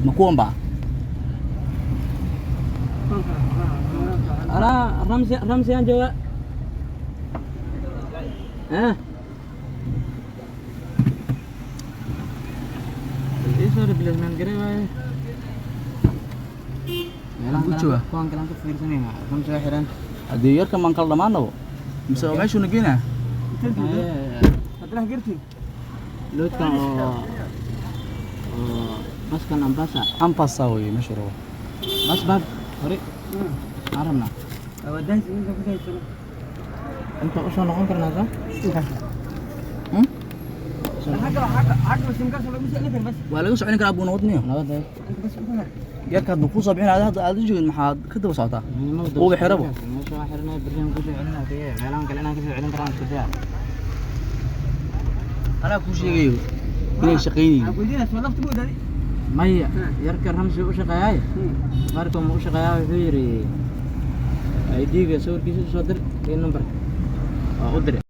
Ma kuwan baa? Alaa Ramsi, Ramsi aan jooga. Eh, isoo replacement garee waaye. Meelahan Ku kale jooga? Kuwan kale aan ka fiirsanayna. Ramsi waa xiran. Haddii yarka maan kala dhammaanabo mise waa meeshuuna geynaa? Loadkan oo baskan Ambassa. Ampasa weye meeshu rabo. Bas baab hore aan rabnaa. Inta usoo noqon karnaa soo. Hmm? Waa laga socon karaa buu nabad niyo. Nabad ay. Yarka hadduu kuu soo bixin, hadda aad u joogin, maxaad ka daba socotaa? Uuba xirabo. Meesha waa xiranay, berriyan kusoo celinaa kaya. Meelahan kale inaan kasoo celin karaan isku daya. Anaa kuu sheegayo inay shaqaynaynin. Maya, yarka Ramsi u shaqeeyaay. Safaricom u shaqeeyaa, wuxuu yidhi ID-ga sawirkiisa usoo dir iyo numberka. Waa u diray.